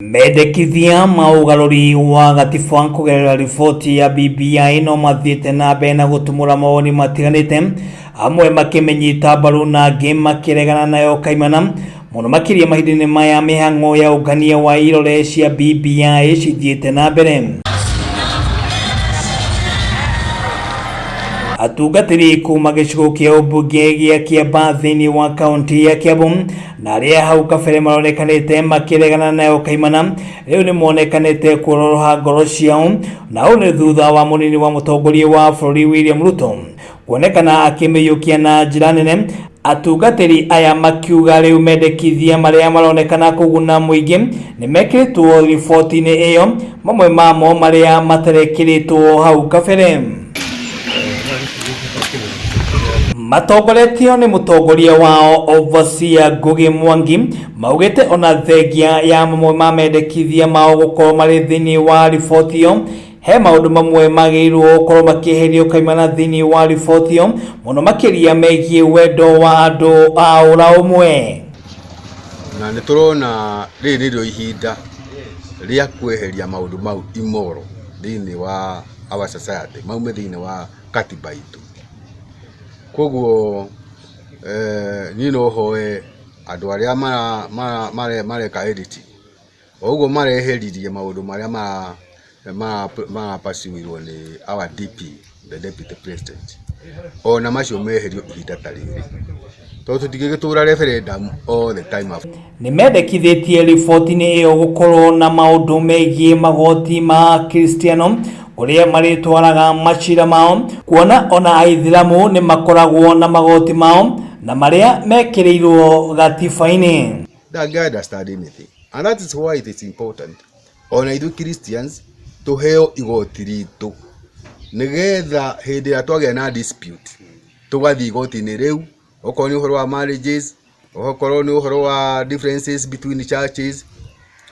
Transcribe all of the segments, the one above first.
Mendekithia ma ũgarũri wa gatiba kũgerera riboti ya BBI no mathiĩte na mbere na gũtumũra mawoni matiganĩte, amwe makĩmĩnyita mbaru na angĩ makĩregana nayo kaimana, mũno makĩria mahinda-inĩ maya mĩhang'o ya ũngania wa irore cia BBI cithiĩte na mbere. Atungatĩri kuma gĩcigo kĩa ũmbunge gĩa Kĩambaa thĩinĩ wa kaunti ya Kiambu na arĩa hau kabere maronekanĩte makĩregana nayo kaimana rĩu nĩ monekanĩte kuororoha ngoro ciao, na ũũ nĩ thutha wa mũnini wa mũtongoria wa bũrũri William Ruto kuonekana akĩmĩiyũkia na njĩra nene. Atungatĩri aya makiuga rĩu mendekithia marĩa maronekana kũguna mũingĩ nĩ mekĩrĩtwo riboti-inĩ ĩyo, mamwe mamo marĩa materekĩrĩtwo hau kabere. Matongoretio nĩ mũtongoria wao Overseer Ngugi Mwangi, maugĩte ona thengia ya mamwe ma mendekithia mao gũkorwo marĩ thĩinĩ wa riboti ĩyo, he maũndũ mamwe magĩrĩirwo gũkorwo makĩeherio kaimana thĩinĩ wa riboti ĩyo, mũno makĩria megiĩ wendo wa andũ a ũra ũmwe. Na nĩ tũrona rĩrĩ nĩrĩo ihinda rĩa kweheria maũndũ mau immoral thĩinĩ wa our society, maume thĩinĩ wa katiba itũ. Koguo niĩ no hoe andũ arĩa mareka editing, o ũguo mareheririe maũndũ marĩa mara-pursuirwo nĩ our DP, the Deputy President, ona macio meherio ihinda ta rĩrĩ, tondũ tũtingĩgĩtũra referendum all the time. Nĩ mendekithĩtie riboti-inĩ ĩyo gũkorwo na maũndũ megiĩ magoti ma Kristiano kũrĩa marĩtwaraga macira mao, kuona ona Aithĩramu nĩ makoragwo na magoti mao na marĩa mekĩrĩirwo gatiba-inĩ. Ndangĩ understand anything, and that is why it is important ona ithuĩ Christians tũheo igoti ritũ, nĩgetha hĩndĩ ĩrĩa twagĩa na dispute tũgathiĩ igoti-inĩ rĩu, okorwo nĩ ũhoro wa marriages, okorwo nĩ ũhoro wa differences between churches,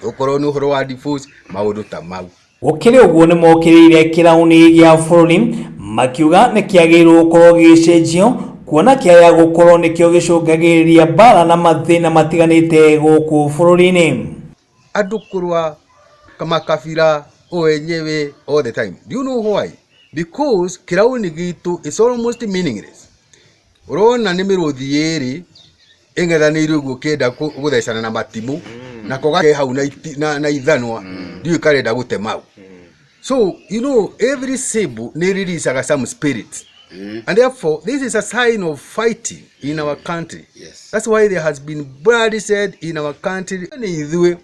okorwo nĩ ũhoro wa divorce, maũndũ ta mau. Gũkĩrĩ ũguo, nĩ mokĩrĩire kĩrauni gĩa bũrũri makiuga nĩ kĩagĩrĩirwo gũkorwo gĩgĩcenjio, kuona kĩaya gũkorwo nĩkĩo gĩcũngagĩrĩria mbara na mathĩna matiganĩte gũkũ bũrũri-inĩ. Andũ kũrũa makabira o wenyewe all the time. Do you know why? Because kĩrauni gitũ is almost meaningless. Ũrona nĩ mĩrũthi ĩrĩ ĩng'ethanĩire ũguo kĩenda gũthecana na matimũ, nako gake hau na ithanwa ndiũĩ karenda gũte mau. So every symbol nĩ releasaga some spirit, and therefore this is a sign of fighting in our country. That's why there has been bloodshed in our country. Nĩ ithuĩ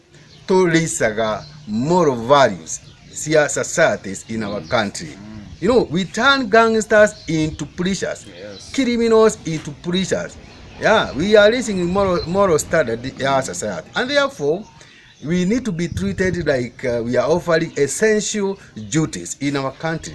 tũrĩcaga moral values cia societies in our country. We turn gangsters into preachers, criminals into preachers. Yeah, we are raising moral standard ya society, and therefore we need to be treated like we are offering essential duties in our country.